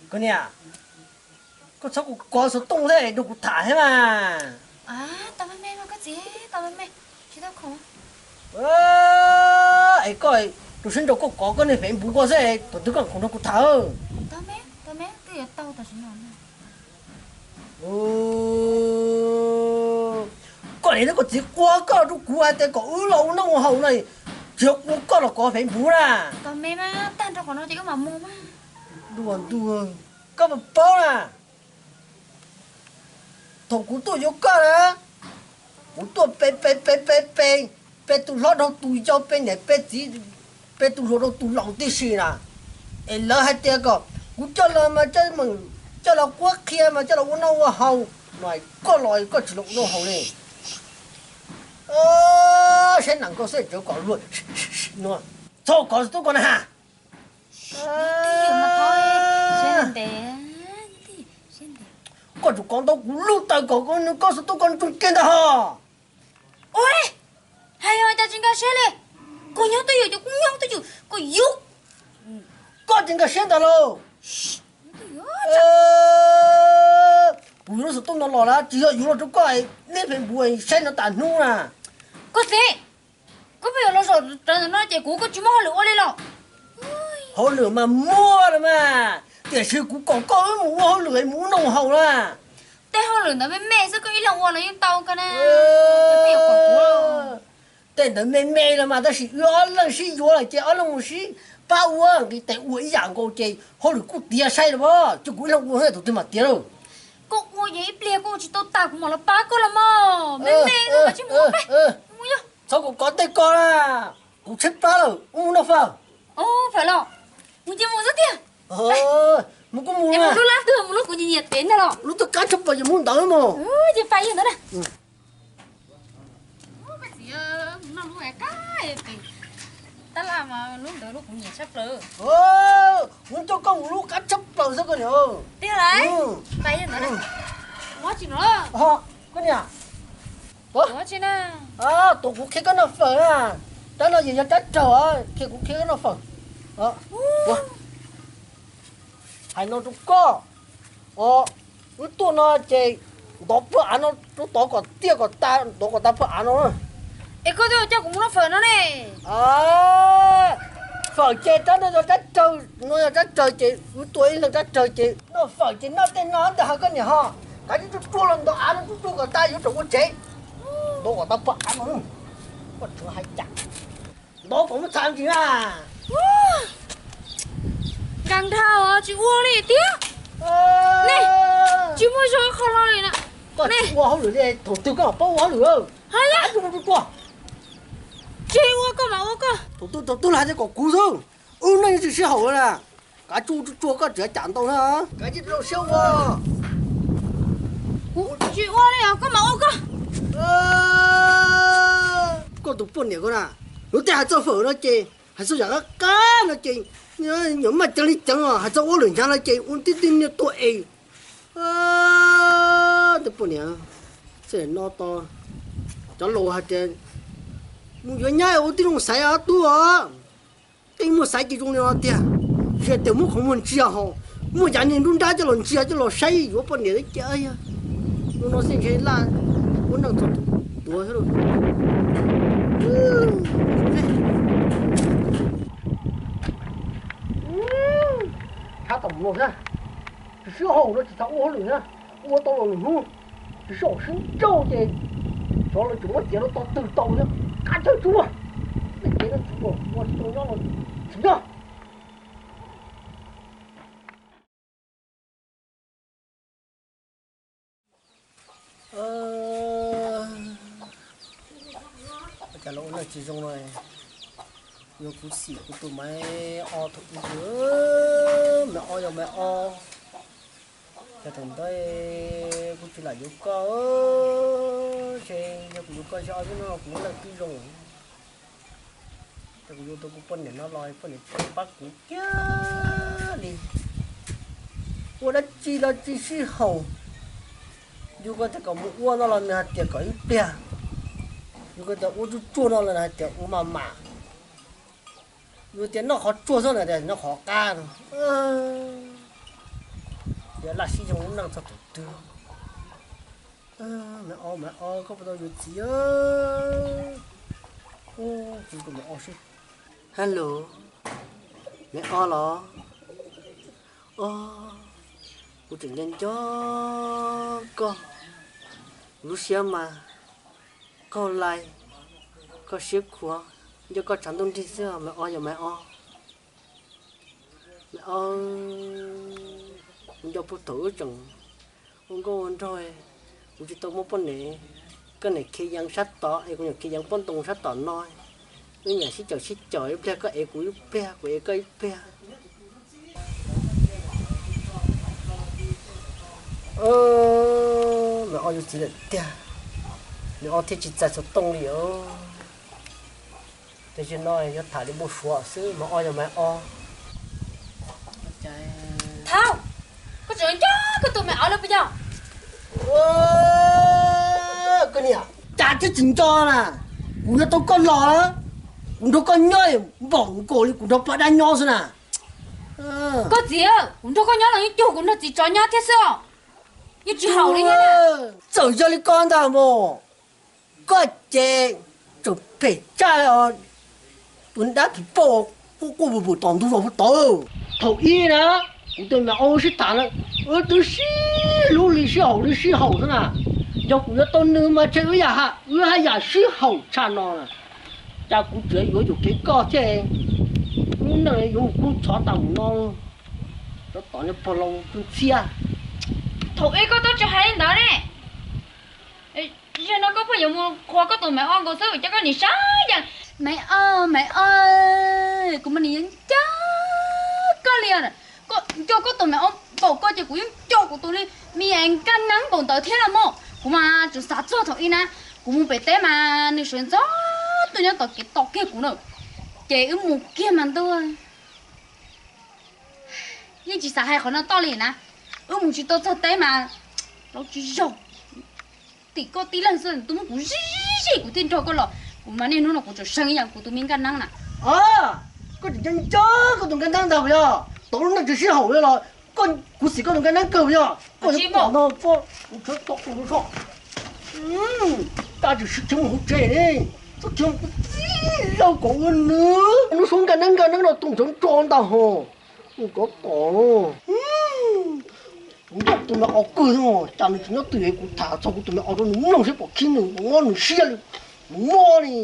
Koj niam, koj txhob kov kov xov tooj thiab nrog kuv tham thiab mas. Tau me me mas koj txiv, tau me me, tsis tau khoom. Es koj, rau siab nraus koj kov koj niag Facebook koj xwb, thaum twg koj khoom nrog kuv tham. Tau me, tau me, twb yuav tau tam sim no. Koj niam thiab koj txiv qua koj rau kuv hais tias kom wb los ua noj ua haus no, tsis yog qua koj los kov Facebook na. Tau me mas tag nrho qhov no ces wb mam mus mas. Ntuj ntuj, koj puas paub na, thaum kuv tuaj yuav koj na, kuv tuaj pe pe pe pe pe, pe tus hlob dhau tus yau, pe niam pe txiv, pe tus hluas dhau tus laus tib si na. Es lawv hais tias kom kuv coj los mas coj los qhuab qhia mas coj los ua noj ua haus, mas koj los koj tsis los ua noj haus li. Saib nees koj xwb tseem kom luag no, txhob kov xov tooj koj na ha. Koj tsuas kov ntau kuv lub taw kom koj xov tooj koj ntsoog kiag ntag ho. Ua li, hais yog cas tsis nkag siab li. Koj nyob twj ywm ces kuv nyob twj ywm, koj yuav. Koj tsis nkag siab ntag lauj. Kuv yuav lub xov tooj no los na tsis yog yuav los rau koj niab Facebook saib no tas hnub na. Koj txiv, koj pheej yuav los zaum rawv ntawm no ces kuv koj tsis muaj hauj lwm ua li los? Hauj lwm mas muaj los mas, tiam sis kuv kom koj wb mus ua hauj lwm mus ua noj haus na. Tej hauj lwm ntawd me me xwb koj ib leeg ua los yeej tau koj na. Tej ntawd me me los mas tab sis wb ob leeg sib yuav lawm ces ob leeg mus sib pab ua nqis tes ua ib yam nkaus ces hauj lwm kuj tiav saib los mas, ces kuv ib leeg ua tus twg mam tiav lauj. Koj ua yog ib pliag koj ua tsis tau tas kuv mam los pab koj los mas. Me me xwb mas tsis mus peb. Txhob kom kov tej ko na, kuv tshaib plab lawm, wb mus noj fawm. Fawm los, mus ces mus xwb tiag. Mus kuj mus, mus lub lab twg, mus lub kuv nyiam nyiam pem ntag los? Lub twg qab tshaj plaws ces mus ntawd mas. Ces pais yog ntawd na. Tab laj mas lub ntawd lub kuv nyiam tshaj plaws. Kuv coj koj mus lub qab tshaj plaws xwb koj niam. Tiag lauj. Pais yog ntawd na. Koj niam, tuav kuv qhia koj noj fawm na. Rab no yog rab rawg, qhia kuv qhia koj noj fawm. Hais no rau koj, wb tuaj no ces ntov puag av no rau tod kom tiaj kom tas, ntov kom tas puag av no. Es koj twb coj kuv mus noj fawm no ne. Fawm ces rab no yog rab rawg, no yog rab rawg ces wb tua ib leeg rab rawg ces noj fawm ces noj tej no ntag ho koj niam ho. Kav tsij tsuag tsuag los ntov av no tsuag tsuag kom tas yuav tsum ua tsev. Ntov kom tas puag av no, koj tseem hais cas. Ntov kom muaj txha ntsis na. Nkag nrhag os, tsis ua li tiag. Ne, tsis muaj zog qhov no li na. Koj tsis ua hauj lwm li, thaum twg koj mam paub ua hauj lwm? Hais yam, tsuag tsuag, tsis ua koj mam ua koj. Thaum twg thaum twg los hais tias kom kuv xwb, wb neej yuav tsis sib haum na. Kav tsij tsuag tsuag, koj tseem cas ntau na. Kav tsij rau siab ua. Kuv tsis ua li os, koj mam ua koj. Koj tus poj niam ko na, luag tej hais txog fawm no ces hais txog yam qab qab no ces nyuam maj ceev li ceev os, hais txog ua lwm ncag no ces ua tib tug niag tuag es. Tus poj niam, xwm no to, cov laus hais tias mus yuav nyab ua tib zoo xaiv ob tug os. Tej muaj xaiv ces zoo li no tiag, tsis hais tias muab qhov muag ntsia ho, muaj yav niag nruab nrab coj los ntsia coj los saib yuav poj niam thiab ces. Hnub no xwb ntshe laj ua neej txog tuav thiab lauj. Tshab tau mus no thiab, tsis sib haum no tsis txhob ua hauj lwm thiab, ua tau los lwm hnub, tsis sib haum sib nrauj ces tsov lawv tseem muab txiav rau tog twg tau thiab, qab chaw tsuag, nej kev no tsis ua tsis tau nyob los tsis nyob. Cas los ua neej tsis zoo no, yog kuv xim kuv tus maiv ob thaum ub, maiv ob yog maiv ob, cas thaum ntawd kuv tsis lam yuav koj, ntshe yog kuv yuav koj ntshe ob hnub no kuv muaj neej twb zoo. Ces kuv yuav tau kuv poj niam no los poj niam tsis pab kuv kiag li. Ua dab tsi los tsis sib haum. Yus ko tias kom mus ua no los nws hais tias kom ib pliag. Yus ko tias ua tsuag tsuag no los nws hais tias ua maj mam. Yus tias noj qhov tsuag xwb nws tias noj qhov qab no. Laj sib zoo lub neej txog thaum twg? Maiv Ob, Maiv Ob, koj puas tau yuav txiv? Kuv tus Maiv Ob seb. Hello, Maiv Ob los? Ob, kuv tseem nco nco koj, kuv lub siab mas qaug lais, koj siab khuav, nco koj tshav ntuj nrig xwb os Maiv Ob, yog Maiv Ob. Maiv Ob, kuv nco puag thaum wb tseem ua nkauj ua nraug, kuv tsis tau muaj poj niam, koj niam khiav yees sab tod es kuv niam khiav yees pob ntoo sab tom no, wb niam sib caum sib caum ib pliag koj ev kuv ib pliag kuv ev koj ib pliag. Maiv Ob yuav txiv lawm tiag, Maiv Ob thiaj tsis txais xov tooj li os. Tiam sis no yuav tham li npau suav xwb, Maiv Ob yog Maiv Ob. Thaum, koj tseem nco koj tus Maiv Ob lawm puas yog? Koj niam, cas thiaj tsis nco na? Kuv yuav tau koj los, kuv nrog koj nyob npaum nkaus li kuv nrog poj dab nyob xwb na. Koj txiv, kuv nrog koj nyob los yeej cuag kuv nrog txiv tsov nyob thiab xwb os. Yeej tsis haum li. Txawm yog li koj ntag mas, koj ces tseem phem tshaj tus dab phim poj quaj quaj vwm vwm tom ntug zos puag tod. Thaum ub na, kuv tus Maiv Ob sib tham na, wb twb sib hlub li sib haum li sib haum xwb na. Yog kuv yuav tau nws mas ntshe wb yam, wb haj yam sib haum tshaj no na. Cas kuv tseem yuav yuam kev koj thiab, lub neej yuav mus kub txhov tas mus no. Tsov tom niag pog laus tu ntxhiab. Thaum ub koj twb tsis hais li ntawd ne. Zaum no koj pheej yuav mus qhuas koj tus Maiv Ob nkaus xwb, cas koj nim sab yees. Maiv Ob, Maiv Ob, kuv mas nim yeej nco koj li os. Koj nco koj tus Maiv Ob npaum koj ces kuv yeej nco kuv tus li me nkaj neeb npaum ntawd thiab los mas. Kuv mas tseem xav txog thaum ub na, kuv mus pem teb mas nws sawv ntxov tuaj nyob tom kev tos kiag kuv na. Ces wb mus kiag mas ntuj, yeej tsis xav hais qhov no toj li na. Wb mus tsis tau txog teb mas laub tsis zog, tim koj tib leeg xwb, tus muab kuv zij zij kuv thiaj nrog koj los. Kuv mas niaj hnub no kuv tseem seev ib yam kuv tus me nkaj neeb na. Koj tseem nco nco koj tus nkaj neeb ntag puas yog? Tau lub neej tsis sib haum li los koj, kuv xim koj tus nkaj neeb kawg puas yog? Koj tsis pom no, kuv tshuav tau kuv so. Tab tsis sib khiav mus hauv tsev ne, txhob khiav mus kuv txij zaj kom ua nws. Hnub so nkaj neeb nkaj neeb no tus ntawd nrov ntag hos. Kov tom no, kuv nco tus Maiv Ob kawg, cas nws tsis nyob twj ywm, kuv tham txog kuv tus Maiv Ob rau nws mloog seb pom khib nws mob nws siab li, nws mob li.